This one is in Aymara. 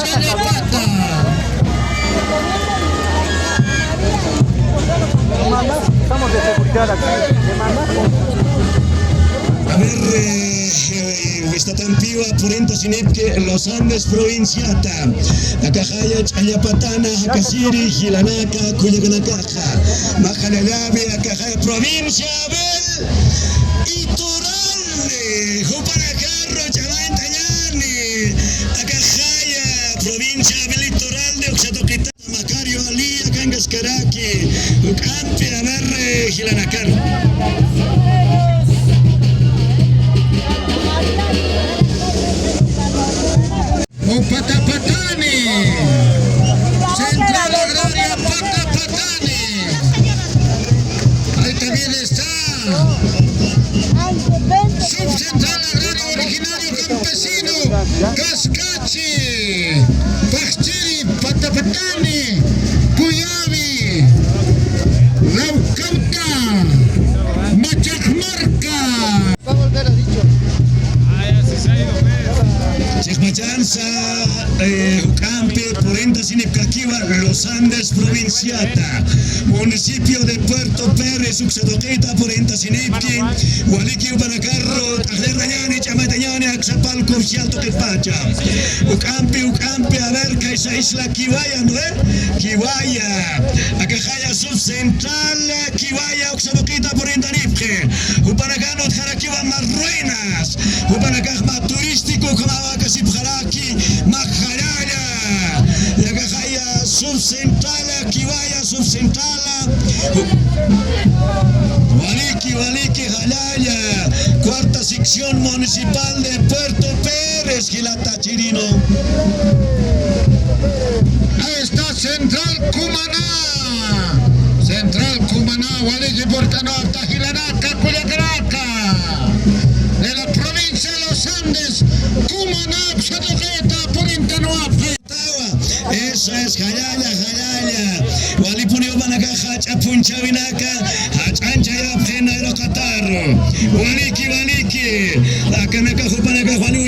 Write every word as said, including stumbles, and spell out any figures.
Zapata. Estamos de seguridad aquí. A ver, eh, eh, estatampiwa purentasinipki Los Andes provinciata. Akaxaya ch'allapatana, jakasiri, jilanaka, kullakanakaxa. Mä qallallani, akaxaya provincia Abel Iturralde, jupanakarru ch'amantañani. Akaxaya provincia Abel Iturralde, uksatuqita. Macario Alí, akankaskaraki, juk'ampi, a ver, eh, jilanakan. O Patapatani, Central Agraria Patapatani. Ahí también está. Subcentral Agrario Originario Campesino, Cascachi, Pajchiri, Patapatani, Cuyavi, Laucauta, Machajmarca. Chiqmachansa, eh, juk'ampi purentasinipkakiwa Los Andes provinciata, municipio de Puerto Pérez, uksatuqita purentasinipki, waliki jupanakarru, t'aqllartañani, ch'amaytañani, aksa palku oficial tuqitpacha. Juk'ampi, juk'ampi, a ver, kaysa isla Kiwaya, ¿no ve? Kiwaya, akaxaya subcentral, Kiwaya, uksatuqita purintanipki. Jupanakan utjarakiwa mä ruinas. Jupanakax mä turístico, ukhamawa kasipxaraki, mä qallalla. Akaxaya subcentral, Kiwaya subcentral. Waliki, waliki, qallalla. Cuarta sección municipal de Puerto Pérez, jilata Chirino. Ahí está Central Cumaná. Central Cumaná, waliki purtanwa, jilanaka, kullakanaka. De la provincia de Los Andes, Cumaná, uksatuqita purintanwa. Eso es, qallalla, qallalla. Walipuniw jupanakax jach'a p'unchawinaka, jach'añchayapxi nayraqatar. Waliki, waliki. Akanakax jupanakax wali